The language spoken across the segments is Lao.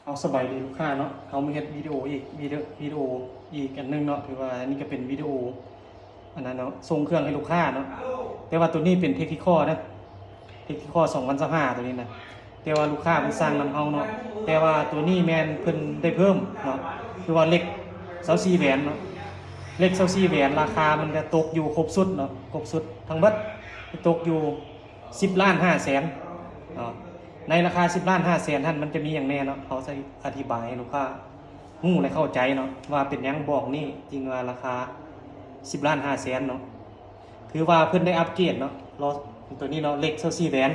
ເອົາ ສະບາຍດີລູກຄ້າເນາະ, ເຮົາມາເຮັດວິດີໂອອີກ ວິດີໂອ ວິດີໂອອີກອັນໜຶ່ງເນາະ. ຖືວ່າອັນນີ້ກໍເປັນວິດີໂອອັນນັ້ນເນາະ ສົ່ງເຄື່ອງໃຫ້ລູກຄ້າເນາະ. ແຕ່ວ່າໂຕນີ້ເປັນ Tactical ນະ, Tactical ສອງພັນຊາວຫ້າ ໂຕນີ້ນະ. ແຕ່ວ່າລູກຄ້າເພິ່ນສັ່ງນຳເຮົາເນາະ, ແຕ່ວ່າໂຕນີ້ແມ່ນເພິ່ນໄດ້ເພີ່ມເນາະ, ຄືວ່າເຫຼັກຊາວສີ່ແຫວນເນາະ, ເຫຼັກຊາວສີ່ແຫວນ ລາຄາມັນຈະຕົກຢູ່ຄົບຊຸດເນາະ, ຄົບຊຸດທັງເບິດຈະຕົກຢູ່ ສິບລ້ານຫ້າແສນເນາະ. ໃນລາຄາສິບລ້ານຫ້າແສນຫັ້ນ ມັນຈະມີຫຍັງແດ່ເນາະ, ເຮົາຈະອະທິບາຍໃຫ້ລູກຄ້າຮູ້ ແລະ ເຂົ້າໃຈເນາະ ວ່າເປັນຫຍັງບອກນີ້ຈຶ່ງວ່າລາຄາສິບລ້ານຫ້າແສນເນາະ. ຖືວ່າເພິ່ນໄດ້ອັບເກຣດເນາະ, ໂຕນີ້ເນາະ ເຫຼັກຊາວສີ່ແຫວນ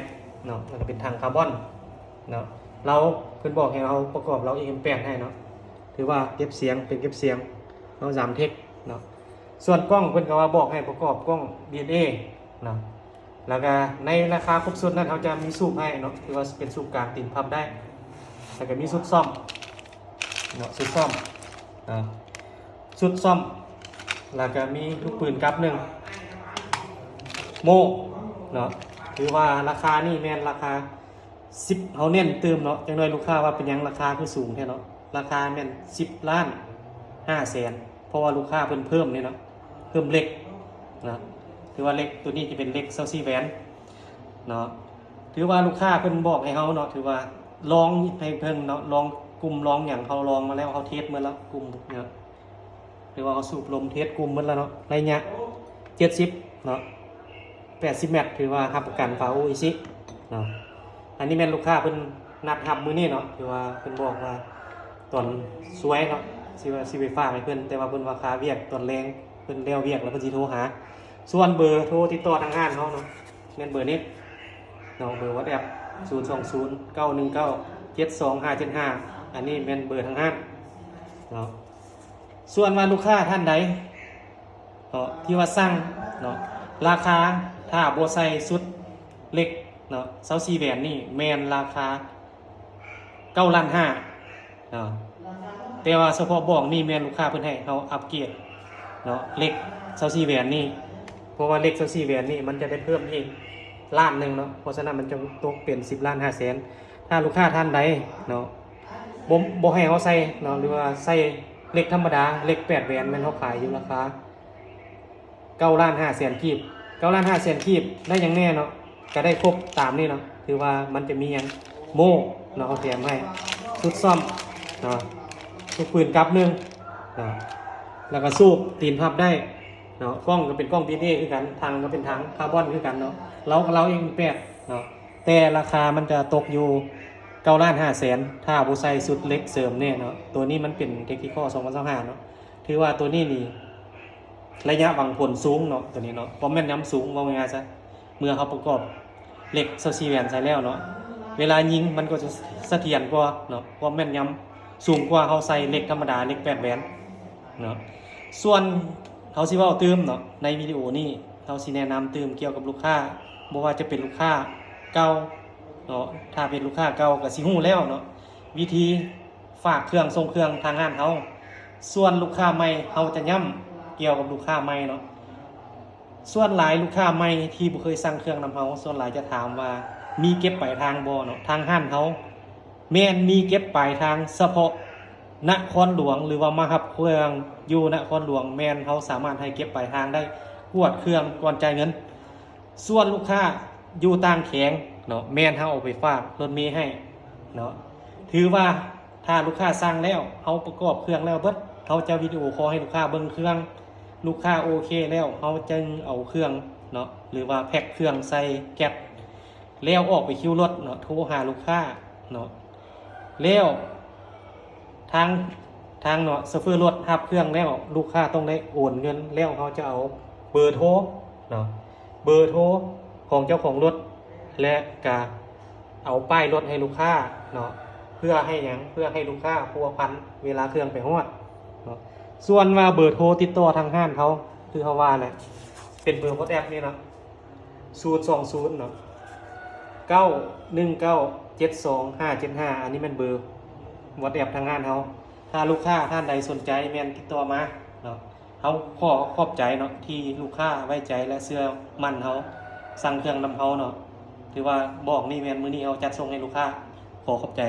ເນາະ, ແລ້ວກໍເປັນຖັງຄາບອນເນາະ. ລາວ ເພິ່ນບອກໃຫ້ເຮົາປະກອບລາວ ເອັມແປດ ໃຫ້ເນາະ, ຖືວ່າເກັບສຽງ ເປັນເກັບສຽງເນາະ ສາມເທັກເນາະ. ສ່ວນກ້ອງ ເພິ່ນກໍວ່າບອກໃຫ້ປະກອບກ້ອງ ດີເອັນເອ ເນາະ. ແລ້ວກະໃນລາຄາຄົບຊຸດນັ້ນ ເຮົາຈະມີສູບໃຫ້ເນາະ, ຖືວ່າເປັນສູບກາງຕີນພັບໄດ້, ແລ້ວກະມີຊຸດສ້ອມເນາະ, ຊຸດສ້ອມເນາະ, ຊຸດສ້ອມ, ແລ້ວກະມີລູກປືນກັບໜຶ່ງ ໂມ່ເນາະ. ຖືວ່າລາຄານີ້ແມ່ນລາຄາ ສິບ ເຮົາເນັ້ນຕື່ມເນາະ, ຈັກໜ້ອຍລູກຄ້າວ່າເປັນຫຍັງລາຄາຄືສູງແທ້ເນາະ, ລາຄາແມ່ນສິບລ້ານຫ້າແສນ ເພາະວ່າລູກຄ້າເພິ່ນເພີ່ມນີ້ເນາະ, ເພີ່ມເຫຼັກເນາະ. ຖືວ່າເຫຼັກໂຕນີ້ຈະເປັນເຫຼັກຊາວສີ່ແຫວນເນາະ, ຖືວ່າລູກຄ້າເພິ່ນບອກໃຫ້ເຮົາເນາະ, ຖືວ່າລອງໃຫ້ເພິ່ນເນາະ, ລອງກຸ່ມລອງຫຍັງ ເຮົາລອງມາແລ້ວ, ເຮົາເທສໝົດແລ້ວກຸ່ມເນາະ. ຖືວ່າເຮົາສູບລົມເທສກຸ່ມໝົດແລ້ວເນາະ, ໄລຍະເຈັດສິບເນາະ, ແປດສິບແມັດ ຖືວ່າຮັບປະກັນຝາໂອອີຊິເນາະ. ອັນນີ້ແມ່ນລູກຄ້າເພິ່ນນັດຮັບມື້ນີ້ເນາະ, ຖືວ່າເພິ່ນບອກວ່າຕອນສວຍເນາະ ຊິວ່າຊິໄປຝາກໃຫ້ເພິ່ນ, ແຕ່ວ່າເພິ່ນວ່າຄາວຽກຕອນແລງ, ເພິ່ນແລ້ວວຽກແລ້ວເພິ່ນຊິໂທຫາ. ສ່ວນເບີໂທຕິດຕໍ່ທາງຮ້ານເຮົາເນາະ ແມ່ນເບີນີ້ເນາະ, ເບີ WhatsApp ສູນສອງສູນ ເກົ້າໜຶ່ງເກົ້າ ເຈັດສອງຫ້າເຈັດຫ້າ, ອັນນີ້ແມ່ນເບີທາງຮ້ານເນາະ. ສ່ວນວ່າລູກຄ້າທ່ານໃດເນາະ ທີ່ວ່າສັ່ງເນາະ, ລາຄາຖ້າບໍ່ໃສ່ຊຸດເຫຼັກເນາະ ຊາວສີ່ແຫວນນີ້ ແມ່ນລາຄາເກົ້າລ້ານຫ້າເນາະ. ແຕ່ວ່າສະເພາະບອກນີ້ແມ່ນລູກຄ້າເພິ່ນໃຫ້ເຮົາອັບເກຣດເນາະ ເຫຼັກຊາວສີ່ແຫວນນີ້, ເພາະວ່າເຫຼັກຊາວສີ່ແຫວນນີ້ມັນຈະໄດ້ເພີ່ມອີກລ້ານໜຶ່ງເນາະ, ເພາະສະນັ້ນມັນຈຶ່ງຕົກເປັນສິບລ້ານຫ້າແສນ. ຖ້າລູກຄ້າທ່ານໃດເນາະ ບໍ່ ບໍ່ໃຫ້ເຮົາໃສ່ເນາະ ຫຼືວ່າໃສ່ເຫຼັກທຳມະດາ ເຫຼັກແປດແຫວນ ແມ່ນເຮົາຂາຍຢູ່ລາຄາເກົ້າລ້ານຫ້າແສນກີບ. ເກົ້າລ້ານຫ້າແສນກີບ ໄດ້ຫຍັງແດ່ເນາະ? ກະໄດ້ຄົບຕາມນີ້ເນາະ, ຖືວ່າມັນຈະມີຫຍັງ ໂມ່ເນາະ ເຮົາແຖມໃຫ້, ຊຸດສ້ອມເນາະ, ລູກປືນກັບໜຶ່ງເນາະ, ແລ້ວກະສູບຕີນພັບໄດ້ເນາະ, ກ້ອງກະເປັນກ້ອງ ບີເອ ຄືກັນ, ຖັງກະເປັນຖັງຄາບອນຄືກັນເນາະ, ເລົາ ເລົາເອັມແປດເນາະ. ແຕ່ລາຄາມັນຈະຕົກຢູ່ເກົ້າລ້ານຫ້າແສນ ຖ້າບໍ່ໃສ່ຊຸດເຫຼັກເສີມແນ່ເນາະ. ໂຕນີ້ມັນເປັນ Tactical ສອງພັນຊາວຫ້າເນາະ, ຖືວ່າໂຕນີ້ນີ້ໄລຍະຫວັງຜົນສູງເນາະ, ໂຕນີ້ເນາະ ຄວາມແມ່ນຍຳສູງ ເວົ້າງ່າຍໆຊະ. ເມື່ອເຮົາປະກອບເຫຼັກຊາວສີ່ແຫວນໃສ່ແລ້ວເນາະ, ເວລາຍິງມັນກໍຈະສະຖຽນກວ່າເນາະ, ຄວາມແມ່ນຍຳສູງກວ່າເຮົາໃສ່ເຫຼັກທຳມະດາ ເຫຼັກແປດແຫວນເນາະ. ສ່ວນເຮົາຊິເວົ້າຕື່ມເນາະ ໃນວິດີໂອນີ້ ເຮົາຊິແນະນຳຕື່ມກ່ຽວກັບລູກຄ້າ, ບໍ່ວ່າຈະເປັນລູກຄ້າເກົ່າເນາະ, ຖ້າເປັນລູກຄ້າເກົ່າກະຊິຮູ້ແລ້ວເນາະ ວິທີຝາກເຄື່ອງສົ່ງເຄື່ອງທາງຮ້ານເຮົາ. ສ່ວນລູກຄ້າໃໝ່ ເຮົາຈະຢ້ຳກ່ຽວກັບລູກຄ້າໃໝ່ເນາະ. ສ່ວນຫຼາຍລູກຄ້າໃໝ່ທີ່ບໍ່ເຄີຍສັ່ງເຄື່ອງນຳເຮົາ ສ່ວນຫຼາຍຈະຖາມວ່າມີເກັບປາຍທາງບໍ່ເນາະ. ທາງຮ້ານເຮົາແມ່ນມີເກັບປາຍທາງສະເພາະນະຄອນຫຼວງ ຫຼືວ່າມາຮັບເຄື່ອງຢູ່ນະຄອນຫຼວງ ແມ່ນເຮົາສາມາດໃຫ້ເກັບປາຍທາງໄດ້ ກວດເຄື່ອງກ່ອນຈ່າຍເງິນ. ສ່ວນລູກຄ້າຢູ່ຕ່າງແຂວງເນາະ ແມ່ນເຮົາເອົາໄປຝາກລົດເມໃຫ້ເນາະ. ຖືວ່າຖ້າລູກຄ້າສັ່ງແລ້ວ ເຮົາປະກອບເຄື່ອງແລ້ວເບິດ ເຮົາຈະວິດີໂອຄໍໃຫ້ລູກຄ້າເບິ່ງເຄື່ອງ, ລູກຄ້າໂອເຄແລ້ວ ເຮົາຈຶ່ງເອົາເຄື່ອງເນາະ ຫຼືວ່າແພັກເຄື່ອງໃສ່ແກັບ ແລ້ວອອກໄປຄິວລົດເນາະ, ໂທຫາລູກຄ້າເນາະ. ແລ້ວທາງ ທາງເນາະ ໂຊເຟີລົດຮັບເຄື່ອງແລ້ວ ລູກຄ້າຕ້ອງໄດ້ໂອນເງິນ ແລ້ວເຮົາຈະເອົາເບີໂທເນາະ ເບີໂທຂອງເຈົ້າຂອງລົດ ແລະກະເອົາປ້າຍລົດໃຫ້ລູກຄ້າເນາະ. ເພື່ອໃຫ້ຫຍັງ? ເພື່ອໃຫ້ລູກຄ້າພົວພັນເວລາເຄື່ອງໄປຮອດເນາະ. ສ່ວນວ່າເບີໂທຕິດຕໍ່ທາງຮ້ານເຮົາ ຄືເຮົາວ່າແຫຼະ ເປັນເບີ WhatsApp ນີ້ເນາະ ສູນສອງສູນເນາະ ເກົ້າໜຶ່ງເກົ້າ ເຈັດສອງຫ້າເຈັດຫ້າ ອັນນີ້ແມ່ນເບີ WhatsApp ທາງຮ້ານເຮົາ. ຖ້າລູກຄ້າທ່ານໃດສົນໃຈແມ່ນຕິດຕໍ່ມາເນາະ. ເຮົາຂໍຂອບໃຈເນາະ ທີ່ລູກຄ້າໄວ້ໃຈ ແລະ ເຊື່ອໝັ້ນເຮົາ ສັ່ງເຄື່ອງນຳເຮົາເນາະ. ຖືວ່າບອກນີ້ແມ່ນມື້ນີ້ເຮົາຈັດສົ່ງໃຫ້ລູກຄ້າ. ຂໍຂອບໃຈ.